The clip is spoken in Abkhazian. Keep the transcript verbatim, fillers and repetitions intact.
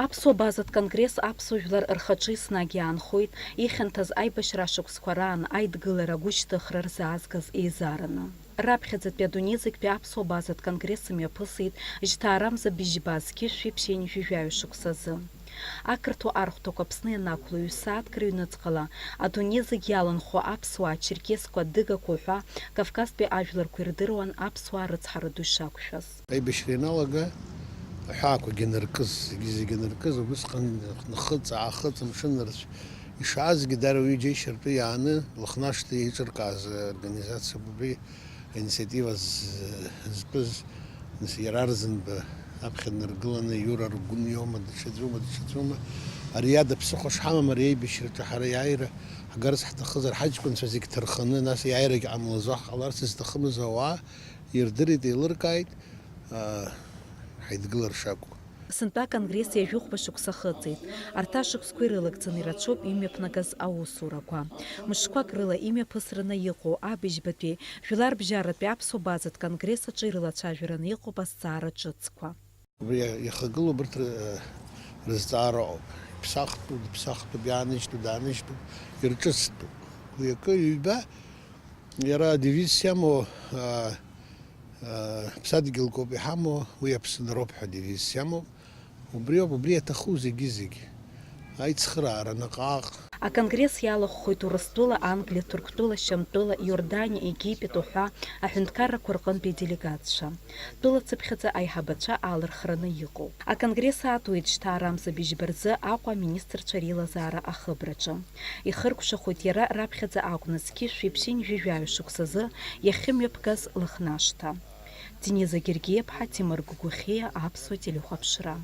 Аԥсуа базатә конгресс аԥсуа жәлар рхаҿы еснагь иаанхоит, ихьанҭаз аибашьра ашықәсқәа раан аидгылара агәышьҭыхра рзаазгаз еизараны. Раԥхьаӡатәи адунеи зегьтәи аԥсуа базатә конгресс имҩаԥысит жьҭаарамза быжьба зқьи жәшәи ԥшьынҩажәи жәаҩа шықәсазы. Ақырҭуа архәҭақәа Аԥсны ианақәло ҩ-сааҭк рыҩныҵҟала, адунеи зегь иаланхо аԥсуаа, ачерқьесқәа, адыгақәа уҳәа Кавказтәи ажәларқәа ирдыруан аԥсуаа рыцҳара ду ишақәшәаз. Аибашьра ианалага, аҳәаақәагьы аныркыз, зегьы-зегьы аныркыз, убысҟан нхыҵ-аахыҵ, амшын нырцә ишаазгьы, дара уи џьеишьартәы иааны Лыхнашҭа еиҿыркааз организациа убри аинициатива з-, зтәыз, нас, иара Арӡынба аԥхьа днаргыланы, Иура Аргәын иоума, даҽаӡәума, даҽаӡәума, ари иада ԥсыхәа шҳамам, ари аибашьраҿы ҳара иааира ҳгарц ҳҭахызар, ҳаҷкәынцәа зегь ҭарханы, нас иааирагь ҟамлаӡо ҳҟаларц зҭахымыз ауаа ирдырит, еилыркааит, аа, ҳаидгылар шакәу. Сынтәа аконгресс ҩажәихәба шықәса ахыҵит. Арҭ ашықәсқәа ирылагӡаны ирацәоуп имҩаԥнагаз аусурақәа. Мышқәак рыла имҩаԥысраны иҟоу абыжьбатәи жәларбжьаратәи аԥсуа базатә конгресс аҿы ирылацәажәараны иҟоуп азҵаара ҿыцқәа. Убри иахагылоу убырҭ ры-, рызҵаара ыҟоуп. Иԥсахтәу, дыԥсахтәуп, иааныжьтәу, дааныжьтәуп, ирҿыцтәуп. Уи акы, ҩба, иара адевиз иамоу, а, а, ԥсадгьылк ауп иҳамоу, уи Аԥсынроуп ҳәа адевиз иамоуп. Убри ауп, убри иаҭаху зегьы-зегь. Аицхыраара наҟ-ааҟ. Аконгресс иалахәхоит Урыстәыла, Англиа, Ҭырқәтәыла, Шьамтәыла, Иорданиа, Египет уҳәа аҳәынҭқаррақәа рҟынтәи аделегатцәа. Тәылацыԥхьаӡа аиҳабацәа аалырхраны иҟоуп. Аконгресс аатуеит жьҭаарамза быжьба рзы Аҟәа аминистрцәа реилазаара ахыбраҿы. Ихыркәшахоит иара раԥхьаӡа акәны зқьи жәшәи ԥшьынҩажәи жәаҩа шықәсазы иахьымҩаԥгаз Лыхнашҭа. Дениза Гергиаԥҳа, Ҭемыр Гәгәыхьиа, Аԥсуа телехәаԥшра.